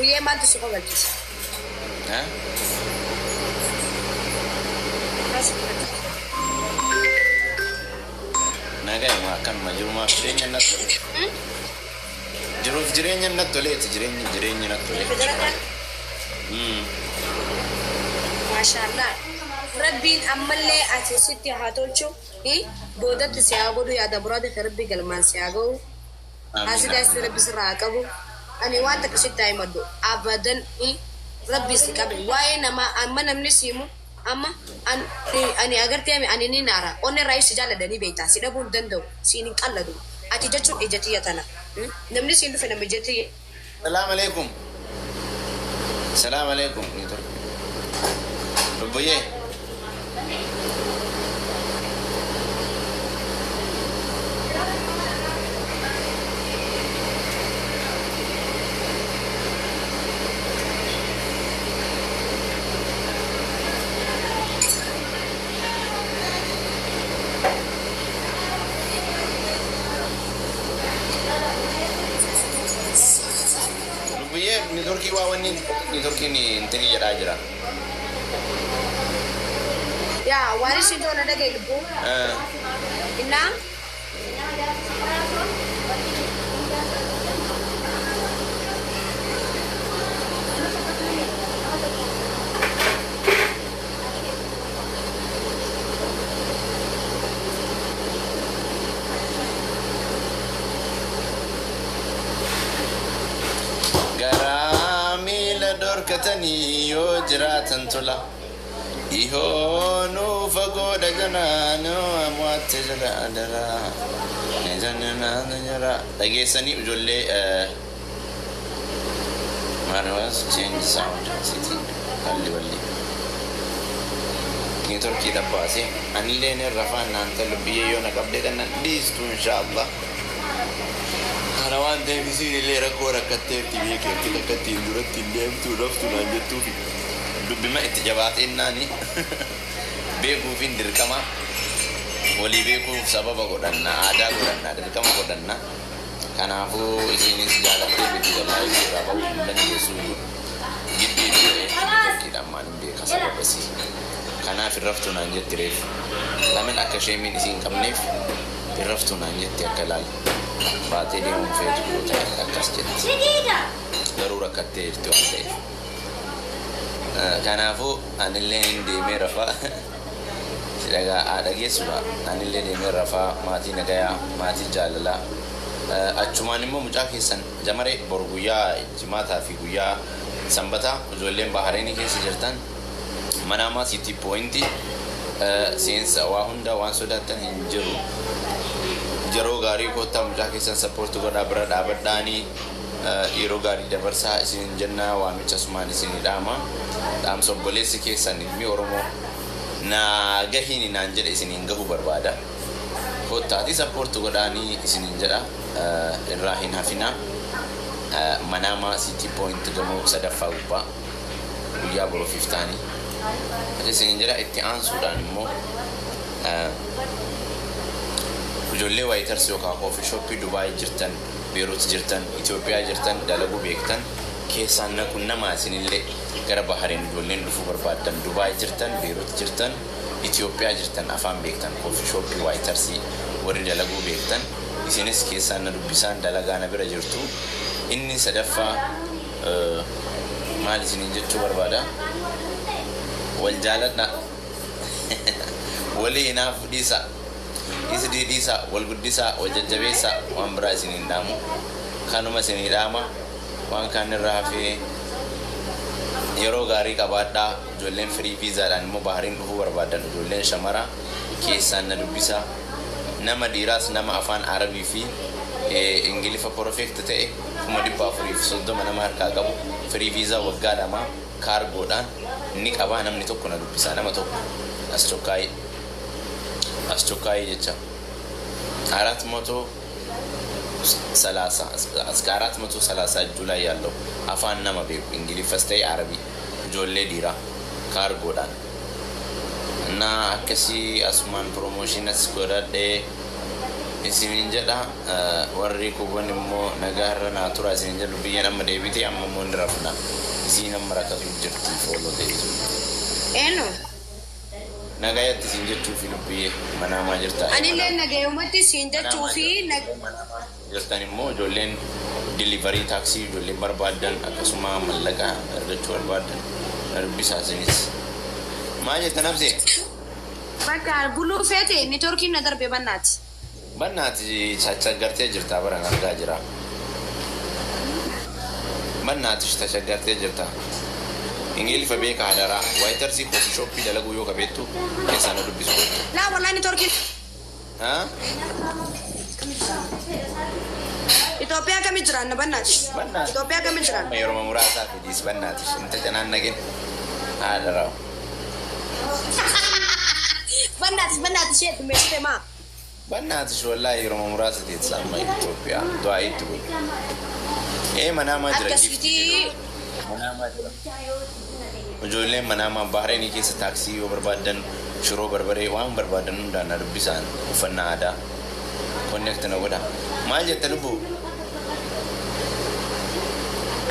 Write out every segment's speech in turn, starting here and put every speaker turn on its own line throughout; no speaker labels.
Lubbuyyee maaltu si kofalchise?
Ha?
Maal si kofalchise?
Nagayuma akkanuma jirumaaf jireenya natti tole. Jiruuf jireenya natti toleeti jireenyi natti tole.
Federataan maashaallah. Rabbiin ammallee ati sitti haa tolchu. Boodatti si haa godhu yaada muraada kee rabbi galmaan si haa ga'u. Haasidaa si rabbi sirraa haa qabu. Ani waan takka sitti haa himadhu. Abadan rabbi si qabe. Waa'ee namaa amma namni si himu amma ani agartee ani ni naara. Onni irraa si jaalladhanii beektaa. Si dhabuu hin danda'u. Siin hin qalladu. Ati jechuun ija tiyya tana. Namni siin dhufe nama ija tiyya.
Salaam alaikum. Salaam alaikum. Lubbuyyee. Lubbuyyee nitorkii waa wanni nitorkiin intini jedhaa jira.
Yaa waan isin toona dhagaye lubbuu. Innaa
Garaa miila dhorkatanii yoo jiraatan tola. Dhihoo nuu fagoo dhaganaa nuu amwaatti jala adaraa. Jira. Dhageessanii ijoollee maal change sound setting halli walli. Nitorkii dhabbaase anillee ni rafaan naan ta'e lubbiyyee yoo na qabdee kan nan dhiistu inshaallah. Kana waan ta'eef isiin illee rakkoo rakkatteerti biyya keetti akka ittiin duratti hin deemtuu dhoftu naan jettuufi dubbima itti jabaateennaan beekuufin dirqama walii beekuuf sababa godhanna aadaa godhanna dirqama godhanna. Kanaafuu isiinis jaalattee miti wallaahi irraa bahuu hin dandeessu giddii ta'e nitorkiidhaan maan hin beeka sababa isii. Kanaaf hin raftu naan jetti reefu. Lamin akka sheemiin isii hin qabneef hin raftu naan jetti akka ilaali. Baatee deemuun feetu yoo ta'e akkas jetti. Garuu rakkattee jirti waan ta'eef. Kanaafuu anillee hin deemee rafaa. Si dhagaa haa dhageessuudha. Anillee deemee rafaa maatii nagayaa maatii jaalalaa. Achumaan immoo mucaa keessan jamaree boru guyyaa jimaataa fi guyyaa sanbataa ijoolleen Bahareenii keessa jirtan Manama City Point seensa waa hunda waan sodaattan hin jiru. Yeroo gaarii koottaa mucaa keessan support godhaa bira dhaabadhaanii yeroo gaarii dabarsaa isin jenna waamicha asumaan isinii dhaama. Dhaamsa obboleessi keessan ilmi Oromoo naa gahiini naan jedhe isiniin gahuu barbaada. Koottaatii support godhaanii isiniin jedha irraa hin hafinaa. Manama City Point gamoo sadaffaa gubbaa guyyaa boruuf iftaanii. Isiniin jedha itti aansuudhaan immoo ijoollee waayitars yookaan koofii shooppii Dubaay jirtan, Beerut jirtan, Itoophiyaa jirtan, dalaguu beektan keessaan na qunnamaa isinillee gara Bahareen ijoolleen dhufuu barbaaddan Dubaay jirtan, Beerut jirtan, Itoophiyaa jirtan afaan beektan koofii shooppii waayitarsii warri dalaguu beektan isinis keessaan na dubbisaan dalagaa na bira jirtu. Inni sadaffaa maal isiniin jechuu barbaada? Wal jaaladha. Walii hinaafu dhiisa. Isdii dhiisa, wal guddisaa, wal jajjabeessaa waan biraa isin hin dhaamu. Kanuma isinii dhaama. Waan kaan irraa hafee yeroo gaarii qabaadhaa. Ijoolleen firii viizaadhaan immoo Bahariin dhufuu barbaadan ijoolleen shamaraa keessaan na dubbisaa. Nama dhiiraas nama afaan Arabii fi Ingiliffa perfect ta'e 430,000 nama harkaa qabu firii viizaa waggaa 2 kaargoodhaan ni qabaa namni tokko na dubbisaa nama tokko as chokkaayee as chokkaayee jecha አራት መቶ ሰላሳ እስከ 430 እጁ ላይ ያለው afaan nama beeku Ingiliffas ta'e Arabii ijoollee dhiiraa kaargoodhaan እና akkasii asumaan promotion as godhadhee. Isiniin jedha warri kuuwwan immoo nagaa irra naa tura isiniin jedhu biyyeen amma deebitee amma immoo ni rafna. Isiin amma rakkatu jirti fooloo deebisu.
Eenyu?
Nagayatti isin jechuufi lubbiyyee manaamaa jirta.
Anillee nagayumatti siin jechuu fi
Jirtan immoo ijoolleen delivery taaksii ijoolleen barbaadan akkasuma mallaqa argachuu barbaadan na dubbisaa isinis. Maal jetta nabsee?
Bakka buluu feete neetworkiin na darbe bannaati.
Bannaati chachaggartee jirta baran argaa jira. Bannaati tashaggartee jirta. Ingiliffa beeka hadaraa waayitarsii koofii shooppii dalaguu yoo qabeettu keessaa na dubbisu.
Laa wallaahi neetworkiin
Haa?
Itoophiyaa kami jiraan na bannaati.
Bannaati.
Itoophiyaa kami jiraan.
Amma yeroo muraasaa fidiis bannaati. Inta canaan nagin hadaraa.
Bannaati bannaati ishee heddummeessite maa?
Bannaati wallaahi yeroo muraasa teessa amma Itoophiyaa du'aa itti godhu. Ee manaamaa jira
Akkasitti
Manaamaa jira. Ijoolleen manaamaa Bahreenii keessa taaksii yoo barbaadan shiroo barbaree waan barbaadan hundaan na dubbisaan uffannaa aadaa. Connect na godha. Maal jette lubbu?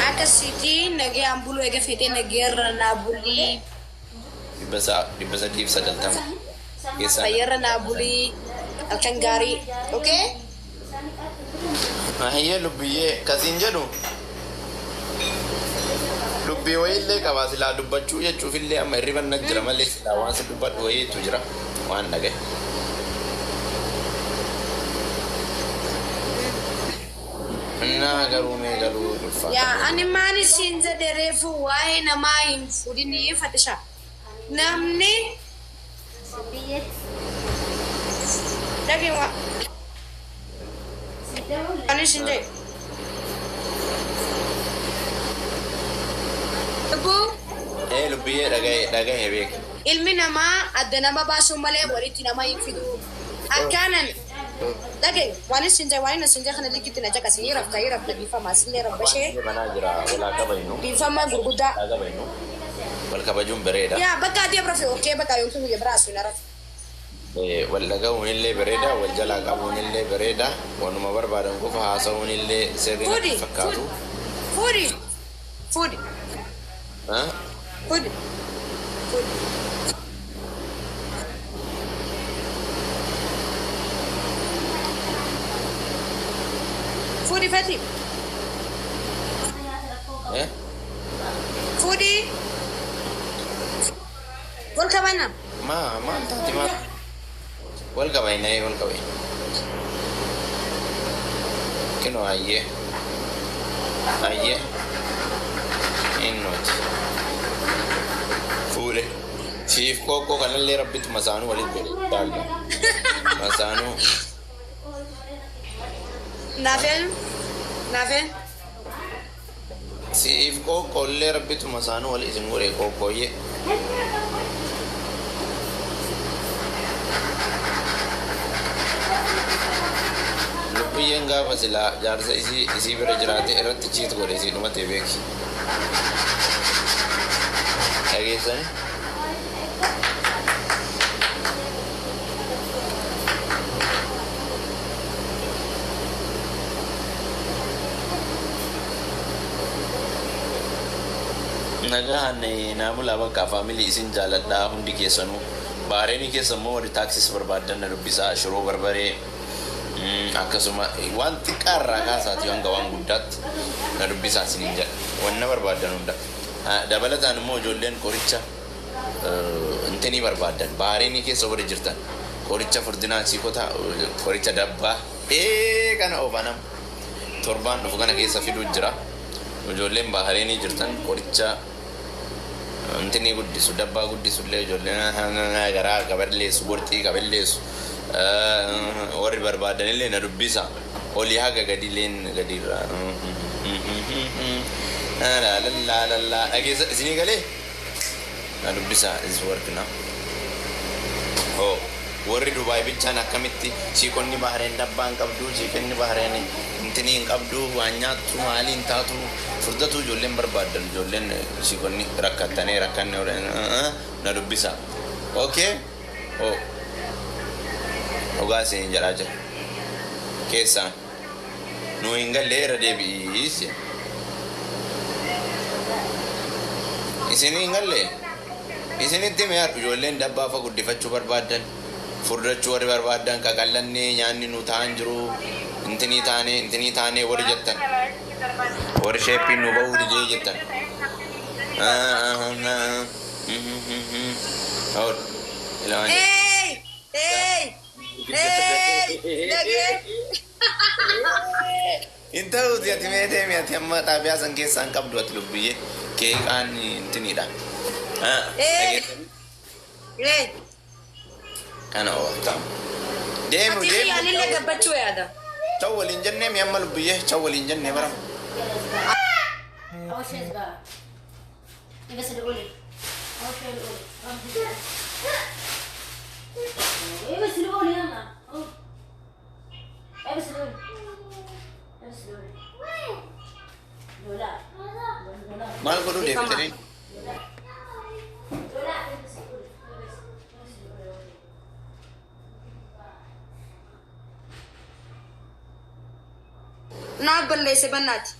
Akkasitti nagayaan buluu eega feetee nagayarra naa bulii.
390. Keessaa.
Fayyarra naa bulii. Halkan gaarii. Okay?
Ahiyyee lubbiyyee kasiin jedhu. Dubbii wayiillee qabaa silaa dubbachuu jechuufillee amma hirriban na jira malee silaa waan si dubbadhu wayiitu jira waan dhagaye. Innaa garuu mee galuu ulfaata.
Yaa ani maali siin jedhe reefu waa'ee namaa hin fuudhinii fatisha. Namni dhagee waa ani siin jedhe. Lubbuu
Ee lubbiyyee dhagaye dhagaye beeka.
Ilmi namaa adda nama baasuu malee walitti nama hin fidu. Akkaanan dhagee waan isin jedhe waan isin jedhe kana likitti na caqasanii rafta rafta dhiifama asillee rabbashee
Banaa jira walaa kabaynu.
dhiifama gurguddaa.
Walaa kabaynu. Wal kabajuun bareeda.
Yaa bakka adii rafe okee bakka yookiin guyya biraa asuu na rafe.
Wal dhaga'uun illee bareeda, wal jalaa qabuun illee bareeda, wanuma barbaadan qofa haasa'uun illee sirrii
Fuudhi
natti fakkaatu.
fuudhi fuudhi
Ha?
fuudhi fuudhi. Fuudhi fati
Eh?
Fuudhi wal kabana.
Maa maal taati maal? Wal qabayna wal qabayna. Kinoo ayyee. Ayyee. Innooti. Fuudhe. Siif qoqqoo kanallee rabbitu masaanuu walitti godhe. Daalla. Masaanuu.
Naafeen naafeen
Siif qoqqoollee rabbitu masaanuu wali isin godhe qoqqooyyee. Lubbiyyeen gaafa silaa jaarsa isii bira jiraate irratti cheat godhe isii dhumatee beeki. Dhageessani? Nagaan naa bulaa bakka faamilii isin jaaladhaa hundi keessanuu. Baareenii keessa immoo warri taaksiis barbaadan na dubbisaa shiroo barbaree akkasuma waan xiqqaarraa kaasaatii hanga waan guddaatti na dubbisaa isiniin jedha. Wanna barbaadan hunda. Dabalataan immoo ijoolleen qoricha intinii barbaadan baareenii keessa warri jirtan qoricha furdinaa siikota qoricha dabbaa ee kana oofanam torbaan dhufu kana keessa fiduu jira. Ijoolleen bahareenii jirtan qoricha intinii guddisu dabbaa guddisu illee ijoolleen garaa qaballeessu borxii qaballeessu warri barbaadan illee na dubbisa. Olii haga gadiileen gadiirra. Laalallaalallaa dhageessa isinii galee na dubbisa is work na. Hoo warri Dubaay bichaan akkamitti chiikonni Bahareen dabbaa hin qabdu chiikonni Bahareen intinii hin qabdu waan nyaattu maalii hin taatu furdatu ijoolleen barbaadan ijoolleen chiikonni rakkattanii rakkanne na dubbisa. Okay? Oh. Dhugaa isiniin jedhaa jira. Keessaan nu hin galle, irra deebi'ii. Isin hin galle, isinitti mee ijoolleen dabbaafa guddifachuu barbaaddan, furdachuu warri barbaaddan, qaqallannee nyaanni nu ta'an jiru, intinii taane, intinii taane warri jettan, warri sheeppiin nu bahuu didee jettan.
Hey! Hey! Hey! Dhagee!
Hin ta'uuti, ati mee deemi, ati amma xaabiyaa san keessaa hin qabdu, ati lubbiyyee keeqaan intiniidha.
Hey! Hey!
Kana ooltamu. Deemu.
Ati
Deemu.
anillee gabbachuu yaada.
Chau waliin jennee mi amma, lubbiyyee, chau waliin jennee bara.
أول شيء بقى بس الأولى، أول شيء الأولى، إيه بس الأولى، يلا إيه بس الأولى، إيه بس الأولى، لا لا.
Maal godhuu deebitanii?
لا، بس الأولى، بس بس الأولى.
Naaf balleesse bannaati.